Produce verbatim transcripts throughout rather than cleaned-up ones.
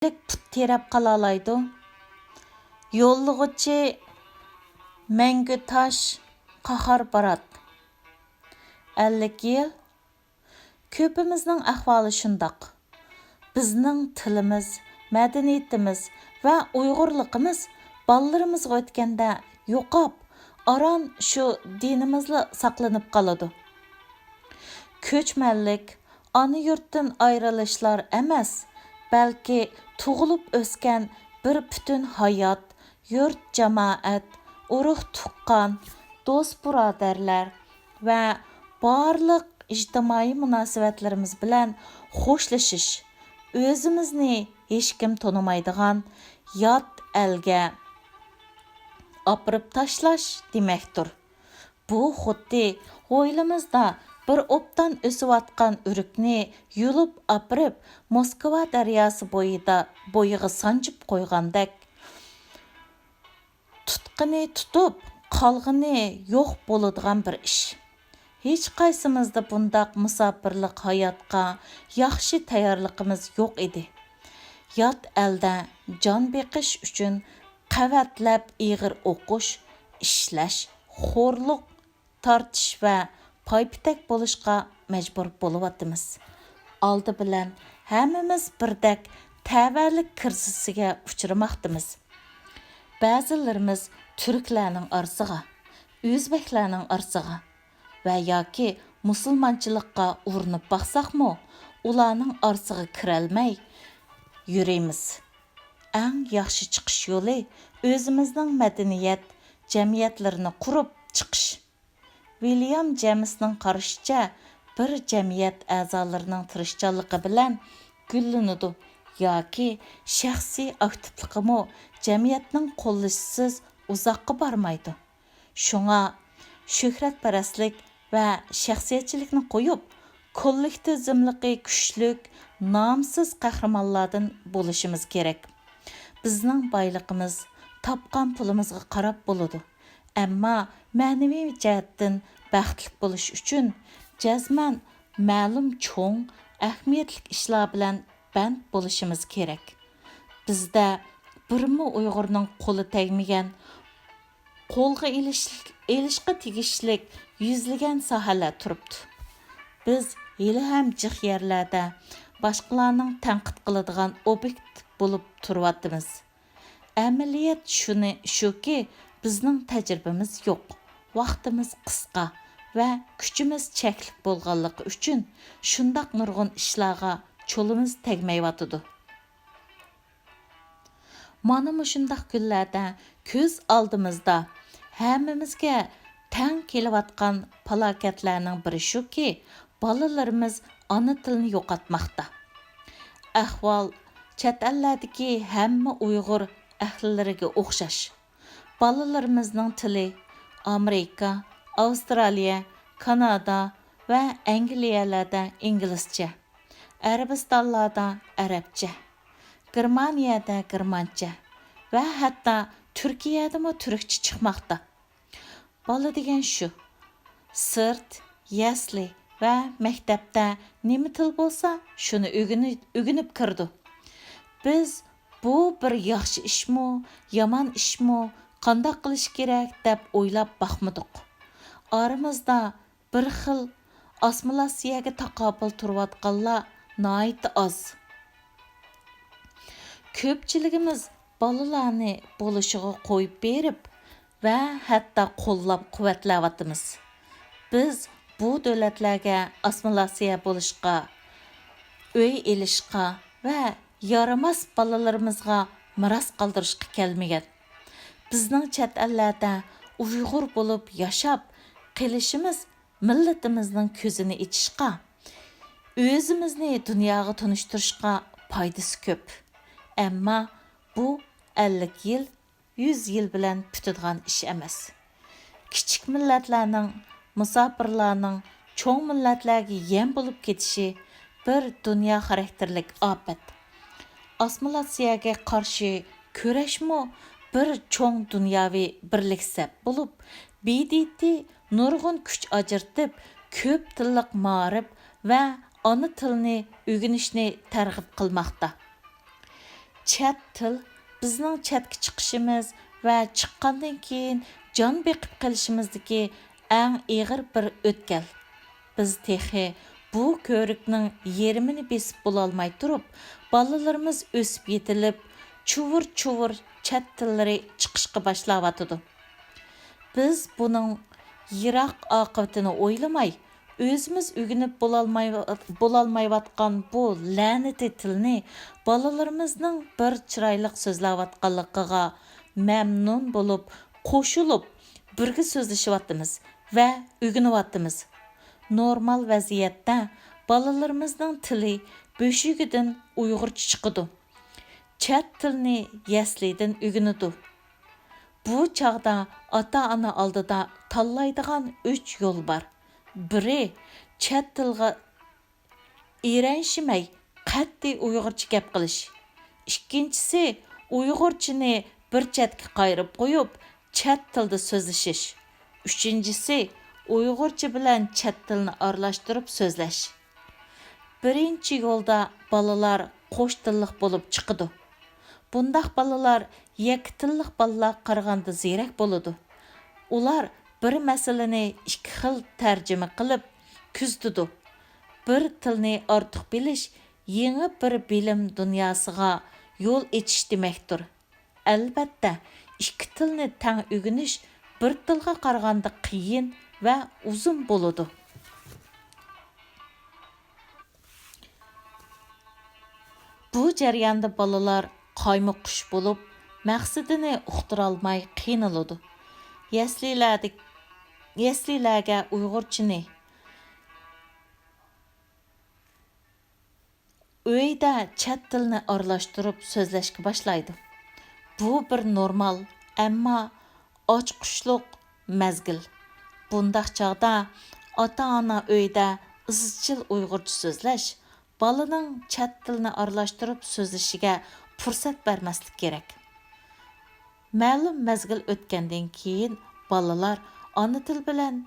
پۇت تىرەپ قالالايدۇ؟ يوللىغۇچى مەڭگۈ تاش، قاھار بارات. ئەللىك يىل. كۆپىمىزنىڭ ئەھۋالى شۇنداق. بىزنىڭ تىلىمىز، مەدەنىيىتىمىز ۋە ئۇيغۇرلۇقىمىز بالىلىرىمىزغا ئۆتكەندە يوقاپ، ئاران شۇ دىنىمىزلا ساقلىنىپ قالىدۇ. كۆچمەنلىك، ئانا يۇرتتىن ئايرىلىشلار ئەمەس، بەلكى تۇغۇلۇپ ئۆسكەن بىر پۈتۈن ھايات، يۇرت-جامائەت، ئۇرۇق-تۇغقان، دوست-بۇرادەرلەر ۋە بارلىق ئىجتىمائىي مۇناسىۋەتلىرىمىز بىلەن خوشلىشىش، ئۆزىمىزنى ھېچكىم تونۇمايدىغان يات ئەلگە ئاپىرىپ تاشلاش دېمەكتۇر. بۇ خۇددى ھويلىمىزدا بىر ئوبدان ئۆسۈۋاتقان ئۆرۈكنى يۇلۇپ ئاپىرىپ، موسكۋا دەرياسى بويىدا، بويىغا سانجىپ قويغاندەك، تۇتقىنى تۇتۇپ، قالغىنى يوق بولىدىغان بىر ئىش. ھېچقايسىمىزدا بۇنداق مۇساپىرلىق ھاياتقا ياخشى تەييارلىقىمىز يوق ئىدى. يات ئەلدە جان بېقىش ئۈچۈن قەۋەتلەپ ئېغىر ئوقۇش، ئىشلەش، خورلۇق تارتىش ۋە پايپېتەك بولۇشقا مەجبۇر بولۇۋاتىمىز. ئالدى بىلەن ھەممىمىز بىردەك تەۋەلىك كىرىزىسىگە ئۇچرىماقتىمىز. بەزىلىرىمىز تۈركلەرنىڭ ئارىسىغا، ئۆزبەكلەرنىڭ ئارىسىغا ۋە ياكى مۇسۇلمانچىلىققا ئۇرۇنۇپ باقساقمۇ، ئۇلارنىڭ ئارىسىغا كىرەلمەي يۈرىمىز. ئەڭ ياخشى چىقىش يولى ئۆزىمىزنىڭ مەدەنىيەت، جەمئىيەتلىرىنى قۇرۇپ چىقىش. ۋىليام جېمسنىڭ قارىشىچە، بىر جەمئىيەت ئەزالىرىنىڭ تىرىشچانلىقى بىلەن گۈللىنىدۇ ياكى شەخسىي ئاكتىپلىقىمۇ جەمئىيەتنىڭ قوللىشىسىز ئۇزاققا بارمايدۇ. شۇڭا شۆھرەتپەرەسلىك ۋە شەخسىيەتچىلىكنى قويۇپ، كوللېكتىۋىزملىقى كۈچلۈك، نامسىز قەھرىمانلاردىن بولۇشىمىز كېرەك. بىزنىڭ بايلىقىمىز تاپقان پۇلىمىزغا قاراپ بولىدۇ. ئەمما مەنىۋى جەھەتتىن بەختلىك بولۇش ئۈچۈن جەزمەن مەلۇم چوڭ، ئەھمىيەتلىك ئىشلار بىلەن بەند بولۇشىمىز كېرەك. بىزدە بىرمۇ ئۇيغۇرنىڭ قولى تەگمىگەن، قولغا ئېلىش-، ئېلىشقا تېگىشلىك يۈزلىگەن ساھەلەر تۇرۇپتۇ. بىز ھېلىھەم جىق يەرلەردە باشقىلارنىڭ تەنقىد قىلىدىغان ئوبيېكت بولۇپ تۇرۇۋاتىمىز. ئەمەلىيەت شۇنى، شۇكى، بىزنىڭ تەجرىبىمىز يوق، ۋاقتىمىز قىسقا ۋە كۈچىمىز چەكلىك بولغانلىقى ئۈچۈن شۇنداق نۇرغۇن ئىشلارغا چولىمىز تەگمەيۋاتىدۇ. مانا مۇشۇنداق كۈنلەردە كۆز ئالدىمىزدا ھەممىمىزگە تەڭ كېلىۋاتقان پالاكەتلەرنىڭ بىرى شۇكى، بالىلىرىمىز ئانا تىلىنى يوقاتماقتا. ئەھۋال چەت ئەللەردىكى ھەممە ئۇيغۇر ئەھلىلىرىگە ئوخشاش. بالىلىرىمىزنىڭ تىلى ئامېرىكا، ئاۋسترالىيە، كانادا ۋە ئەنگلىيەلەردە ئىنگلىزچە، ئەرەبىستانلاردا ئەرەبچە، گېرمانىيەدە گېرمانچە ۋە ھەتتا تۈركىيەدىمۇ تۈركچە چىقماقتا. بالا دېگەن شۇ. سىرت، يەسلى ۋە مەكتەپتە نېمە تىل بولسا، شۇنى ئۆگىنى-، ئۆگىنىپ كىرىدۇ. بىز بۇ بىر ياخشى ئىشمۇ، يامان ئىشمۇ، قانداق قىلىش كېرەك دەپ ئويلاپ باقمىدۇق. ئارىمىزدا بىر خىل ئاسسىمىلياتسىيەگە تاقابىل تۇرۇۋاتقانلار ناھايىتى ئاز. كۆپچىلىكىمىز بالىلارنى بولۇشىغا قويۇپ بېرىپ ۋە ھەتتا قوللاپ-قۇۋۋەتلەۋاتىمىز. بىز بۇ دۆلەتلەرگە ئاسسىمىلياتسىيە بولۇشقا، ئۆي ئېلىشقا ۋە يارىماس بالىلىرىمىزغا مىراس قالدۇرۇشقا كەلمىگەن. بىزنىڭ چەت ئەللەردە ئۇيغۇر بولۇپ ياشاپ قېلىشىمىز مىللىتىمىزنىڭ كۆزىنى ئېچىشقا، ئۆزىمىزنى دۇنياغا تونۇشتۇرۇشقا پايدىسى كۆپ. ئەمما بۇ ئەللىك يىل، يۈز يىل بىلەن پۈتىدىغان ئىش ئەمەس. كىچىك مىللەتلەرنىڭ، مۇساپىرلارنىڭ چوڭ مىللەتلەرگە يەم بولۇپ كېتىشى بىر دۇنيا خاراكتېرلىك ئاپەت. ئاسسىمىلياتسىيەگە قارشى كۈرەشمۇ بىر چوڭ دۇنياۋى بىرلىك سەپ بولۇپ، ب د ت نۇرغۇن كۈچ ئاجرىتىپ، كۆپ تىللىق مائارىپ ۋە ئانا تىلنى ئۆگىنىشنى تەرغىب قىلماقتا. چەت تىل بىزنىڭ چەتكە چىقىشىمىز ۋە چىققاندىن كېيىن جان بېقىپ قېلىشىمىزدىكى ئەڭ ئېغىر بىر ئۆتكەل. بىز تېخى بۇ كۆۋرۈكنىڭ يېرىمىنى بېسىپ بولالماي تۇرۇپ، بالىلىرىمىز ئۆسۈپ يېتىلىپ، چۇۋۇر-چۇۋۇر چەت تىللىرى چىقىشقا باشلاۋاتىدۇ. بىز بۇنىڭ يىراق ئاقىۋىتىنى ئويلىماي، ئۆزىمىز ئۆگىنىپ بولالماي-، بولالمايۋاتقان بۇ لەنىتى تىلنى بالىلىرىمىزنىڭ بىر چىرايلىق سۆزلەۋاتقانلىقىغا مەمنۇن بولۇپ، قوشۇلۇپ، بىرگە سۆزلىشىۋاتىمىز ۋە ئۆگىنىۋاتىمىز. نورمال ۋەزىيەتتە بالىلىرىمىزنىڭ تىلى بۆشۈكىدىن ئۇيغۇرچە چىقىدۇ. چەت تىلنى يەسلىدىن ئۆگىنىدۇ. بۇ چاغدا ئاتا-ئانا ئالدىدا تاللايدىغان ئۈچ يول بار. بىرى، چەت تىلغا ئىرەنشىمەي، قەتئىي ئۇيغۇرچە گەپ قىلىش. ئىككىنچىسى، ئۇيغۇرچىنى بىر چەتكە قايرىپ قويۇپ، چەت تىلدا سۆزلىشىش. ئۈچىنچىسى، ئۇيغۇرچە بىلەن چەت تىلنى ئارىلاشتۇرۇپ سۆزلەش. بىرىنچى يولدا بالىلار قوش تىللىق بولۇپ چىقىدۇ. بۇنداق بالىلار يەككە تىللىق بالىلارغا قارىغاندا زېرەك بولىدۇ. ئۇلار بىر مەسىلىنى ئىككى خىل تەرجىمە قىلىپ كۆزىتىدۇ. بىر تىلنى ئارتۇق بىلىش يېڭى بىر بىلىم دۇنياسىغا يول ئېچىش دېمەكتۇر. ئەلۋەتتە، ئىككى تىلنى تەڭ ئۆگىنىش بىر تىلغا قارىغاندا قىيىن ۋە ئۇزۇن بولىدۇ. بۇ جەرياندا بالىلار قايمۇقۇش بولۇپ، مەقسىتىنى ئۇقتۇرالماي قىينىلىدۇ. يەسلىلەردە-، يەسلىلەرگە ئۇيغۇرچىنى، ئۆيدە چەت تىلنى ئارىلاشتۇرۇپ سۆزلەشكە باشلايدۇ. بۇ بىر نورمال، ئەمما ئاچقۇچلۇق مەزگىل. بۇنداق چاغدا ئاتا-ئانا ئۆيدە ئىزچىل ئۇيغۇرچە سۆزلەش، بالىنىڭ چەت تىلنى ئارىلاشتۇرۇپ سۆزلىشىگە پۇرسەت بەرمەسلىك كېرەك. مەلۇم مەزگىل ئۆتكەندىن كېيىن بالىلار ئانا تىل بىلەن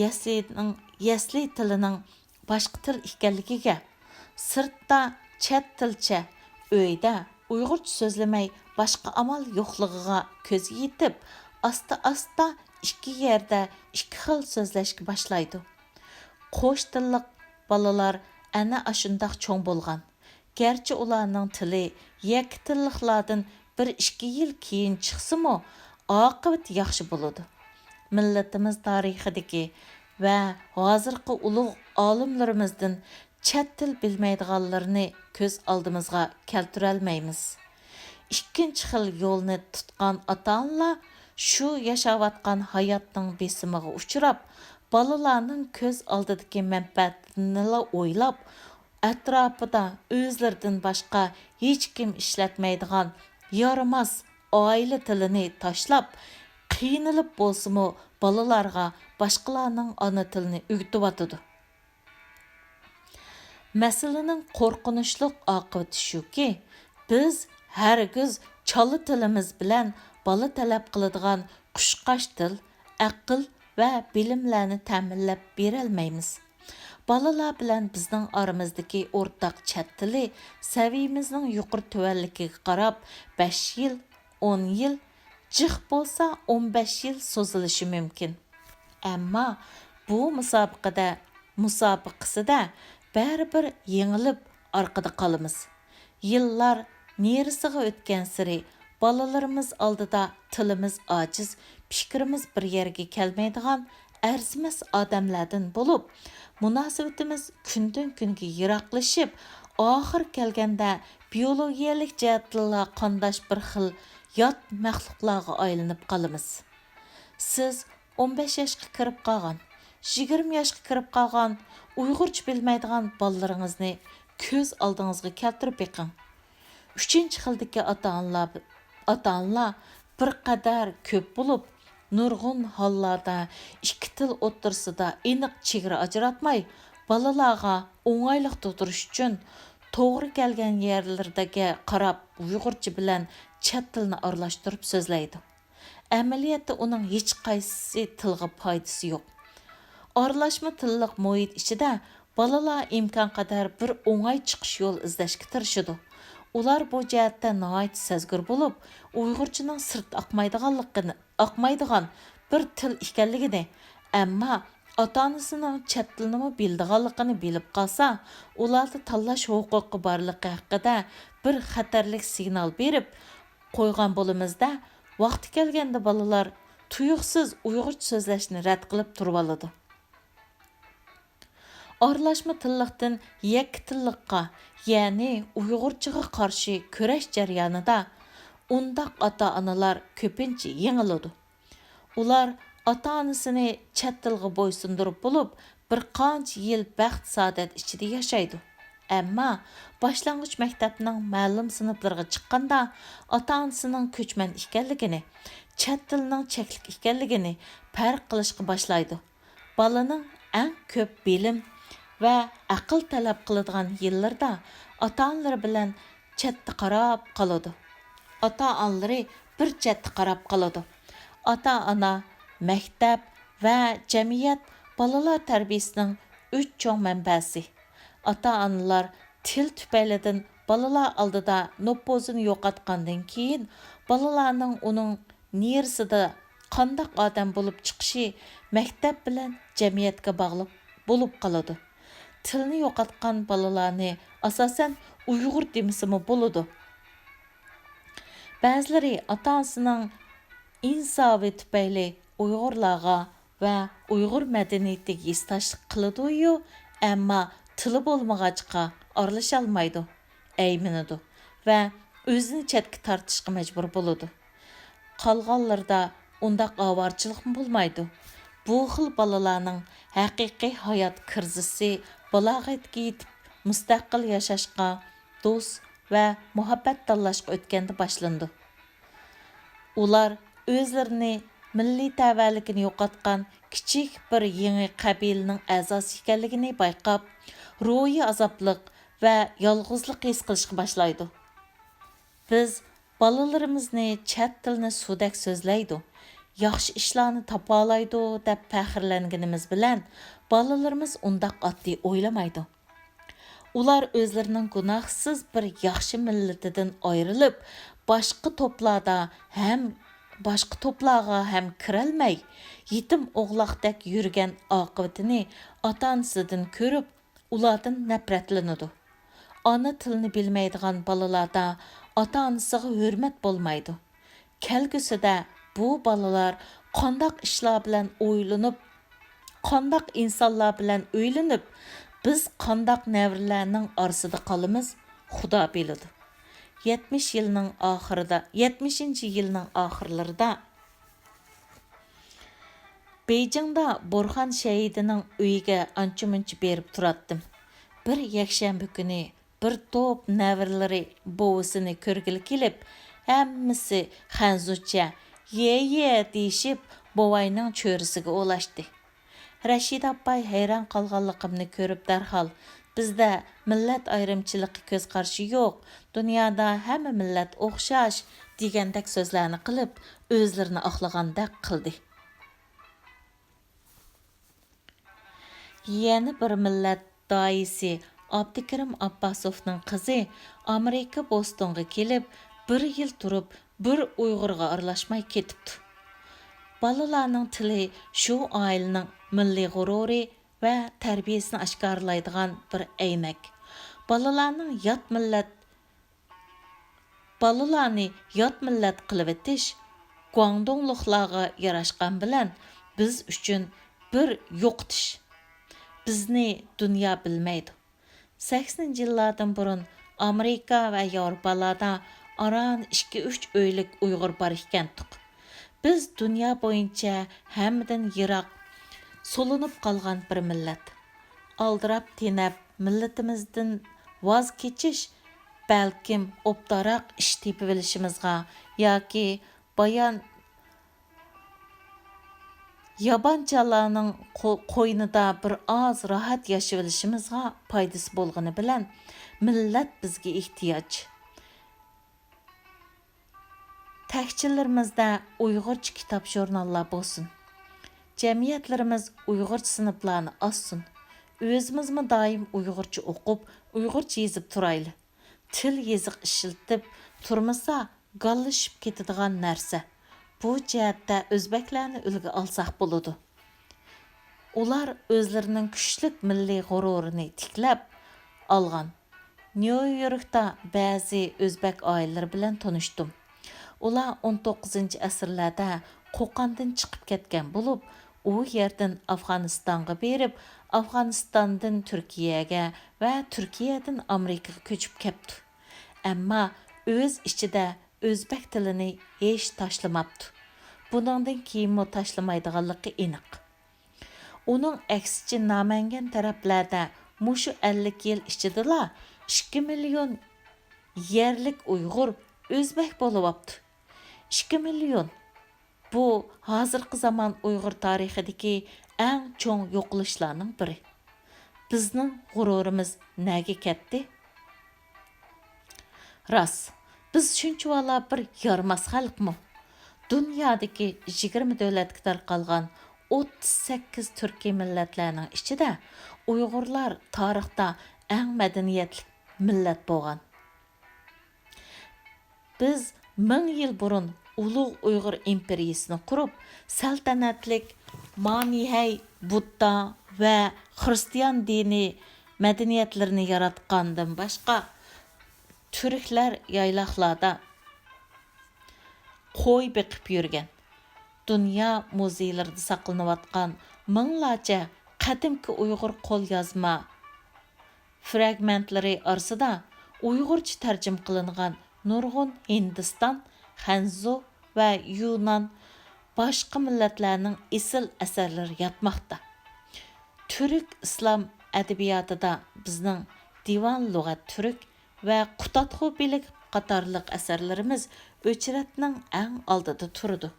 يەسلىنىڭ، يەسلى تىلىنىڭ باشقا تىل ئىكەنلىكىگە، سىرتتا چەت تىلچە، ئۆيدە ئۇيغۇرچە سۆزلىمەي باشقا ئامال يوقلۇقىغا كۆزى يېتىپ، ئاستا-ئاستا ئىككى يەردە ئىككى خىل سۆزلەشكە باشلايدۇ. قوش تىللىق بالىلار ئەنە ئاشۇنداق چوڭ بولغان. گەرچە ئۇلارنىڭ تىلى يەككە تىللىقلاردىن بىر ئىككى يىل كېيىن چىقسىمۇ، ئاقىۋىتى ياخشى بولىدۇ. مىللىتىمىز تارىخىدىكى ۋە ھازىرقى ئۇلۇغ ئالىملىرىمىزدىن چەت تىل بىلمەيدىغانلىرىنى كۆز ئالدىمىزغا كەلتۈرەلمەيمىز. ئىككىنچى خىل يولنى تۇتقان ئاتا-ئانىلار شۇ ياشاۋاتقان ھاياتنىڭ بېسىمىغا ئۇچراپ، بالىلارنىڭ كۆز ئالدىدىكى مەنپەئەتىنىلا ئويلاپ، ئەتراپىدا ئۆزلىرىدىن باشقا ھېچكىم ئىشلەتمەيدىغان يارىماس ئائىلە تىلىنى تاشلاپ، قىينىلىپ بولسىمۇ بالىلارغا باشقىلارنىڭ ئانا تىلىنى ئۆگىتىۋاتىدۇ. مەسىلىنىڭ قورقۇنچلۇق ئاقىۋىتى شۇكى، بىز ھەرگىز چالا تىلىمىز بىلەن بالا تەلەپ قىلىدىغان قۇشقاچ تىل، ئەقىل ۋە بىلىملەرنى تەمىنلەپ بېرەلمەيمىز. بالىلار بىلەن بىزنىڭ ئارىمىزدىكى ئورتاق چەت تىلى سەۋىيىمىزنىڭ يۇقىرى تۆۋەنلىكىگە قاراپ، بەش يىل، ئون يىل، جىق بولسا ئون بەش يىل سوزۇلۇشى مۇمكىن. ئەمما بۇ مۇسابىقىدە، مۇسابىقىسىدە بەرىبىر يېڭىلىپ ئارقىدا قالىمىز. يىللار نېرىسىغا ئۆتكەنسېرى بالىلىرىمىز ئالدىدا تىلىمىز ئاجىز، پىكرىمىز بىر يەرگە كەلمەيدىغان ئەرزىمەس ئادەملەردىن بولۇپ، مۇناسىۋىتىمىز كۈندىن-كۈنگە يىراقلىشىپ، ئاخىرى كەلگەندە بىيولوگىيەلىك جەھەتتىنلا قانداش بىر خىل يات مەخلۇقلارغا ئايلىنىپ قالىمىز. سىز ئون بەش ياشقا كىرىپ قالغان، يىگىرمە ياشقا كىرىپ قالغان ئۇيغۇرچە بىلمەيدىغان بالىلىرىڭىزنى كۆز ئالدىڭىزغا كەلتۈرۈپ بېقىڭ. ئۈچىنچى خىلدىكى ئاتا-ئانىلار، ئاتا-ئانىلار بىر قەدەر كۆپ بولۇپ، نۇرغۇن ھاللاردا ئىككى تىل ئوتتۇرىسىدا ئېنىق چېگرا ئاجراتماي، بالىلارغا ئوڭايلىق تۇغدۇرۇش ئۈچۈن توغرا كەلگەن يەرلىرىگە قاراپ ئۇيغۇرچە بىلەن چەت تىلنى ئارىلاشتۇرۇپ سۆزلەيدۇ. ئەمەلىيەتتە ئۇنىڭ ھېچقايسى تىلغا پايدىسى يوق. ئارىلاشما تىللىق مۇھىت ئىچىدە بالىلار ئىمكانقەدەر بىر ئوڭاي چىقىش يول ئىزدەشكە تىرىشىدۇ. ئۇلار بۇ جەھەتتە ناھايىتى سەزگۈر بولۇپ، ئۇيغۇرچىنىڭ سىرت ئاقمايدىغانلىقىنى، ئاقمايدىغان بىر تىل ئىكەنلىكىنى، ئەمما ئاتا-ئانىسىنىڭ چەت تىلنىمۇ بىلىدىغانلىقىنى بىلىپ قالسا، ئۇلاردا تاللاش ھوقۇقى بارلىقى ھەققىدە بىر خەتەرلىك سىگنال بېرىپ قويغان بولىمىز-دە، ۋاقتى كەلگەندە بالىلار تۇيۇقسىز ئۇيغۇرچە سۆزلەشنى رەت قىلىپ تۇرۇۋالىدۇ. ئارىلاشما تىللىقتىن يەككە تىللىققا، يەنى ئۇيغۇرچىغا قارشى كۈرەش جەريانىدا ئۇنداق ئاتا-ئانىلار كۆپىنچە يېڭىلىدۇ. ئۇلار ئاتا-ئانىسىنى چەت تىلغا بويسۇندۇرۇپ بولۇپ، بىر قانچە يىل بەخت-سائادەت ئىچىدە ياشايدۇ. ئەمما باشلانغۇچ مەكتەپنىڭ مەلۇم سىنىپلىرىغا چىققاندا، ئاتا-ئانىسىنىڭ كۆچمەن ئىكەنلىكىنى، چەت تىلىنىڭ چەكلىك ئىكەنلىكىنى پەرق قىلىشقا باشلايدۇ. بالىنىڭ ئەڭ كۆپ بىلىم ۋە ئەقىل تەلەپ قىلىدىغان يىللىرىدا ئاتا-ئانىلىرى بىلەن چەتتە قاراپ قالىدۇ. ئاتا-ئانىلىرى بىر چەتتە قاراپ قالىدۇ. ئاتا-ئانا، مەكتەپ ۋە جەمئىيەت بالىلار تەربىيىسىنىڭ ئۈچ چوڭ مەنبەسى. ئاتا-ئانىلار تىل تۈپەيلىدىن بالىلار ئالدىدا نوپۇزىنى يوقاتقاندىن كېيىن، بالىلارنىڭ ئۇنىڭ نېرىسىدا قانداق ئادەم بولۇپ چىقىشى مەكتەپ بىلەن جەمئىيەتكە باغلىق بولۇپ قالىدۇ. تىلنى يوقاتقان بالىلارنى ئاساسەن ئۇيغۇر دېمىسىمۇ بولىدۇ. بەزىلىرى ئاتا-ئانىسىنىڭ ئىنساۋى تۈپەيلى ئۇيغۇرلارغا ۋە ئۇيغۇر مەدەنىيىتىگە ھېسداشلىق قىلىدۇ-يۇ، ئەمما تىلى بولمىغاچقا ئارىلىشالمايدۇ، ئەيمىنىدۇ ۋە ئۆزىنى چەتكە تارتىشقا مەجبۇر بولىدۇ. قالغانلىرىدا ئۇنداق ئاۋارىچىلىقمۇ بولمايدۇ. بۇ خىل بالىلارنىڭ ھەقىقىي ھايات كىرىزىسى بالاغەتكە يېتىپ، مۇستەقىل ياشاشقا، دوست ۋە مۇھەببەت تاللاشقا ئۆتكەندە باشلىنىدۇ. ئۇلار ئۆزلىرىنى مىللىي تەۋەلىكىنى يوقاتقان كىچىك بىر يېڭى قەبىلىنىڭ ئەزاسى ئىكەنلىكىنى بايقاپ، روھىي ئازابلىق ۋە يالغۇزلۇق ھېس قىلىشقا باشلايدۇ. بىز بالىلىرىمىزنى چەت تىلنى سۇدەك سۆزلەيدۇ، ياخشى ئىشلارنى تاپالايدۇ دەپ پەخىرلەنگىنىمىز بىلەن، بالىلىرىمىز ئۇنداق ئاددىي ئويلىمايدۇ. ئۇلار ئۆزلىرىنىڭ گۇناھسىز بىر ياخشى مىللىتىدىن ئايرىلىپ، باشقا توپلاردا ھەم، باشقا توپلارغا ھەم كىرەلمەي، يېتىم ئوغلاقتەك يۈرگەن ئاقىۋىتىنى ئاتا-ئانىسىدىن كۆرۈپ، ئۇلاردىن نەپرەتلىنىدۇ. ئانا تىلىنى بىلمەيدىغان بالىلاردا ئاتا-ئانىسىغا ھۆرمەت بولمايدۇ. كەلگۈسىدە بۇ بالىلار قانداق ئىشلار بىلەن ئويلىنىپ، قانداق ئىنسانلار بىلەن ئۆيلىنىپ، بىز قانداق نەۋرىلەرنىڭ ئارىسىدا قالىمىز، خۇدا بىلىدۇ. يەتمىش يىلنىڭ ئاخىرىدا، يەتمىشىنچى يىلنىڭ ئاخىرلىرىدا بېيجىڭدا بورخان شەھىدىنىڭ ئۆيىگە ئانچە-مۇنچە بېرىپ تۇراتتىم. بىر يەكشەنبە كۈنى بىر توپ نەۋرىلىرى بوۋىسىنى كۆرگىلى كېلىپ، ھەممىسى خەنزۇچە «يې، يې» دېيىشىپ، بوۋاينىڭ چۆرىسىگە ئولاشتى. رەشىدە ئاپاي ھەيران قالغانلىقىمنى كۆرۈپ دەرھال، «بىزدە مىللەت ئايرىمچىلىقى كۆز قارىشى يوق، دۇنيادا ھەممە مىللەت ئوخشاش» دېگەندەك سۆزلەرنى قىلىپ، ئۆزلىرىنى ئاقلىغاندەك قىلدى. يەنە بىر مىللەت داھىيسى ئابدۇكېرىم ئابباسوفنىڭ قىزى ئامېرىكا بوستونغا كېلىپ، بىر يىل تۇرۇپ، بىر ئۇيغۇرغا ئارىلاشماي كېتىپتۇ. بالىلارنىڭ تىلى شۇ ئائىلىنىڭ مىللىي غۇرۇرى ۋە تەربىيەسىنى ئاشكارىلايدىغان بىر ئەينەك. بالىلارنىڭ يات مىللەت، بالىلارنى يات مىللەت قىلىۋېتىش گۇاڭدۇڭلۇقلارغا ياراشقان بىلەن بىز ئۈچۈن بىر يوقىتىش. بىزنى دۇنيا بىلمەيدۇ. سەكسىنىنچى يىللاردىن بۇرۇن ئامېرىكا ۋە ياۋروپالاردا ئاران ئىككى-ئۈچ ئۆيلۈك ئۇيغۇر بار ئىكەنتۇق. بىز دۇنيا بويىچە ھەممىدىن يىراق، سولىنىپ قالغان بىر مىللەت. ئالدىراپ تېنەپ، مىللىتىمىزدىن ۋاز كېچىش بەلكىم ئوبدانراق ئىش تېپىۋېلىشىمىزغا ياكى بايان، يابانچىلارنىڭ قو-، قوينىدا بىر ئاز راھەت ياشىۋېلىشىمىزغا پايدىسى بولغىنى بىلەن، مىللەت بىزگە ئېھتىياج. تەكچىلىرىمىزدە ئۇيغۇرچە كىتاب، ژۇرناللار بولسۇن. جەمئىيەتلىرىمىز ئۇيغۇرچە سىنىپلارنى ئاچسۇن. ئۆزىمىزمۇ دائىم ئۇيغۇرچە ئوقۇپ، ئۇيغۇرچە يېزىپ تۇرايلى. تىل يېزىق ئىشلىتىپ تۇرمىسا، گاللىشىپ كېتىدىغان نەرسە. بۇ جەھەتتە ئۆزبەكلەرنى ئۈلگە ئالساق بولىدۇ. ئۇلار ئۆزلىرىنىڭ كۈچلۈك مىللىي غۇرۇرىنى تىكلەپ ئالغان. نيۇ يوركتا بەزى ئۆزبەك ئائىلىلىرى بىلەن تونۇشتۇم. ئۇلار ئون توققۇزىنچى ئەسىرلەردە قوقاندىن چىقىپ كەتكەن بولۇپ، ئۇ يەردىن ئافغانىستانغا بېرىپ، ئافغانىستاندىن تۈركىيەگە ۋە تۈركىيەدىن ئامېرىكىغا كۆچۈپ كەپتۇ. ئەمما ئۆز ئىچىدە ئۆزبەك تىلىنى ھېچ تاشلىماپتۇ. بۇنىڭدىن كېيىنمۇ تاشلىمايدىغانلىقى ئېنىق. ئۇنىڭ ئەكسىچە، نامەنگەن تەرەپلەردە مۇشۇ ئەللىك يىل ئىچىدىلا ئىككى مىليون يەرلىك ئۇيغۇر ئۆزبەك بولۇۋاپتۇ. ئىككى مىليون. بۇ ھازىرقى زامان ئۇيغۇر تارىخىدىكى ئەڭ چوڭ يوقىلىشلارنىڭ بىرى. بىزنىڭ غۇرۇرىمىز نەگە كەتتى؟ راست، بىز شۇنچىۋالا بىر يارىماس خەلقمۇ؟ دۇنيادىكى يىگىرمە دۆلەتكە تارقالغان ئوتتۇز سەككىز تۈركىي مىللەتلەرنىڭ ئىچىدە ئۇيغۇرلار تارىختا ئەڭ مەدەنىيەتلىك مىللەت بولغان. بىز مىڭ يىل بۇرۇن ئۇلۇغ ئۇيغۇر ئىمپېرىيىسىنى قۇرۇپ، سەلتەنەتلىك مانىھەي، بۇددا ۋە خىرىستىيان دىنىي مەدەنىيەتلىرىنى ياراتقاندىن باشقا، تۈركلەر يايلاقلاردا قوي بېقىپ يۈرگەن. دۇنيا مۇزېيلىرىدا ساقلىنىۋاتقان مىڭلارچە قەدىمكى ئۇيغۇر قوليازما فرەگمېنتلىرى ئارىسىدا ئۇيغۇرچە تەرجىمە قىلىنغان نۇرغۇن ھىندىستان، خەنزۇ ۋە يۇنان، باشقا مىللەتلەرنىڭ ئېسىل ئەسەرلىرى ياتماقتا. تۈرك ئىسلام ئەدەبىياتىدا بىزنىڭ دىۋان لۇغەت تۈرك ۋە قۇتادغۇ بىلىك قاتارلىق ئەسەرلىرىمىز ئۆچرەتنىڭ ئەڭ ئالدىدا تۇرىدۇ.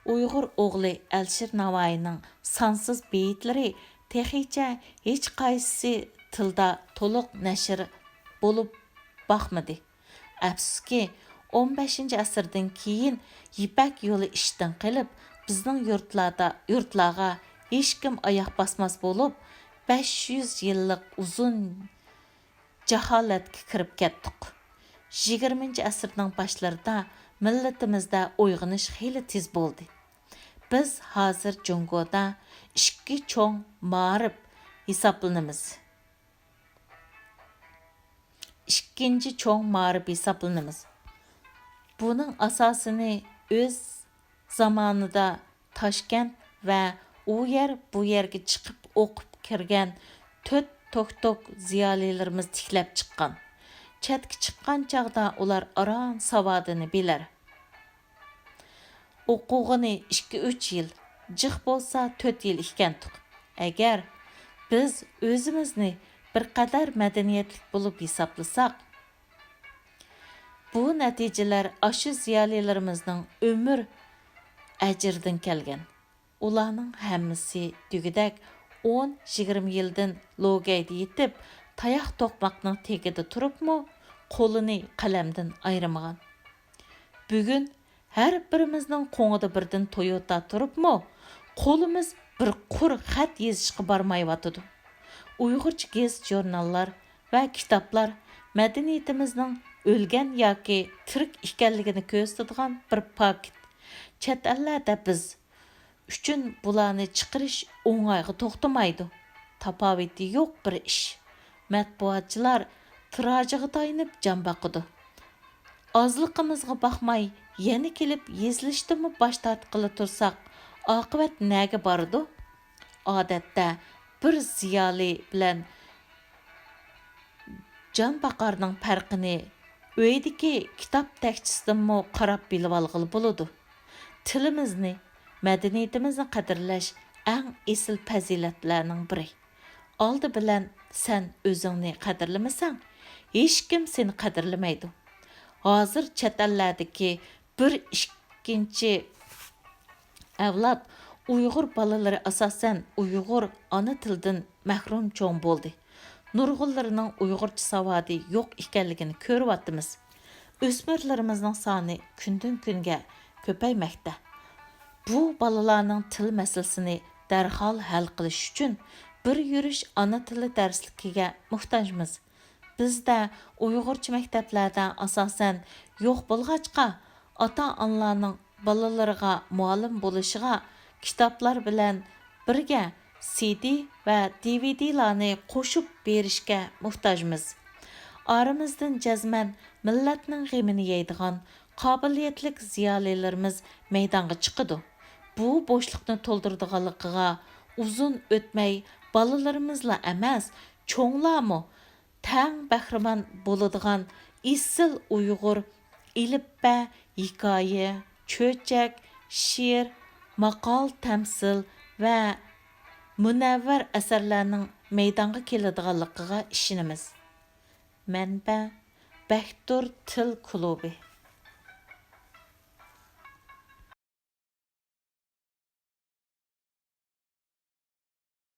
ئۇيغۇر ئوغلى ئەلىشىر ناۋايىنىڭ سانسىز بېيىتلىرى تېخىچە ھېچقايسى تىلدا تولۇق نەشر بولۇپ باقمىدى. ئەپسۇسكى، ئون بەشىنچى ئەسىردىن كېيىن يىپەك يولى ئىشتىن قېلىپ، بىزنىڭ يۇرتلاردا، يۇرتلارغا ھېچكىم ئاياق باسماس بولۇپ، بەش يۈز يىللىق ئۇزۇن جاھالەتكە كىرىپ كەتتۇق. يىگىرمىنچى ئەسىرنىڭ باشلىرىدا مىللىتىمىزدە ئويغىنىش خېلى تېز بولدى. بىز ھازىر جۇڭگودا ئىككى چوڭ مائارىپ ھېسابلىنىمىز. ئىككىنچى چوڭ مائارىپ ھېسابلىنىمىز. بۇنىڭ ئاساسىنى ئۆز زامانىدا تاشكەنت ۋە ئۇ يەر، بۇ يەرگە چىقىپ ئوقۇپ كىرگەن تۆت توك-توك زىيالىيلىرىمىز تىكلەپ چىققان. چەتكە چىققان چاغدا ئۇلار ئاران ساۋادىنى بىلەر. ئوقۇغىنى ئىككى-ئۈچ يىل، جىق بولسا تۆت يىل ئىكەنتۇق. ئەگەر بىز ئۆزىمىزنى بىر قەدەر مەدەنىيەتلىك بولۇپ ھېسابلىساق، بۇ نەتىجىلەر ئاشۇ زىيالىيلىرىمىزنىڭ ئۆمۈر ئەجرىدىن كەلگەن. ئۇلارنىڭ ھەممىسى دېگۈدەك ئون، يىگىرمە يىلدىن لوگەيدە يېتىپ، تاياق توقماقنىڭ تېگىدە تۇرۇپمۇ، قولىنى قەلەمدىن ئايرىمىغان. بۈگۈن ھەر بىرىمىزنىڭ قوڭىدا بىردىن تويوتا تۇرۇپمۇ، قولىمىز بىر قۇر خەت يېزىشقا بارمايۋاتىدۇ. ئۇيغۇرچە گېزىت-ژۇرناللار ۋە كىتابلار مەدەنىيىتىمىزنىڭ ئۆلگەن ياكى تىرىك ئىكەنلىكىنى كۆرسىتىدىغان بىر پاكىت. چەت ئەللەردە بىز ئۈچۈن بۇلارنى چىقىرىش ئوڭايغا توختىمايدۇ. تاپاۋىتى يوق بىر ئىش. مەتبۇئاتچىلار تىراژىغا تايىنىپ جان باقىدۇ. ئازلىقىمىزغا باقماي، يەنە كېلىپ يېزىلىشتىنمۇ باش تارتقىلى تۇرساق، ئاقىۋەت نەگە بارىدۇ؟ ئادەتتە بىر زىيالىي بىلەن جان باقارنىڭ پەرقىنى ئۆيدىكى كىتاب تەكچىسىدىنمۇ قاراپ بىلىۋالغىلى بولىدۇ. تىلىمىزنى، مەدەنىيىتىمىزنى قەدىرلەش ئەڭ ئېسىل پەزىلەتلەرنىڭ بىرى. ئالدى بىلەن سەن ئۆزۈڭنى قەدىرلىمىسەڭ، ھېچكىم سېنى قەدىرلىمەيدۇ. ھازىر چەت ئەللەردىكى بىر ئىككىنچى ئەۋلاد ئۇيغۇر بالىلىرى ئاساسەن ئۇيغۇر ئانا تىلىدىن مەھرۇم چوڭ بولدى. نۇرغۇنلىرىنىڭ ئۇيغۇرچە ساۋادى يوق ئىكەنلىكىنى كۆرۈۋاتىمىز. ئۆسمۈرلىرىمىزنىڭ سانى كۈندىن-كۈنگە كۆپەيمەكتە. بۇ بالىلارنىڭ تىل مەسىلىسىنى دەرھال ھەل قىلىش ئۈچۈن بىر يۈرۈش ئانا تىلى دەرسلىكىگە موھتاجمىز. بىزدە ئۇيغۇرچە مەكتەپلەردە ئاساسەن يوق بولغاچقا، ئاتا-ئانىلارنىڭ بالىلىرىغا مۇئەللىم بولۇشىغا كىتابلار بىلەن بىرگە سىدى ۋە دىۋىدىلارنى قوشۇپ بېرىشكە موھتاجمىز. ئارىمىزدىن جەزمەن مىللەتنىڭ غېمىنى يەيدىغان قابىلىيەتلىك زىيالىيلىرىمىز مەيدانغا چىقىدۇ. بۇ بوشلۇقنى تولدۇرىدىغانلىقىغا ئۇزۇن ئۆتمەي بالىلىرىمىزلا ئەمەس، چوڭلارمۇ تەڭ بەھرىمەن بولىدىغان ئېسىل ئۇيغۇر ئېلىپبە، ھېكايە، چۆچەك، شېئىر، ماقال-تەمسىل ۋە مۇنەۋۋەر ئەسەرلەرنىڭ مەيدانغا كېلىدىغانلىقىغا ئىشىنىمىز. مەنبە: بەكتۇر تىل كۇلۇبى.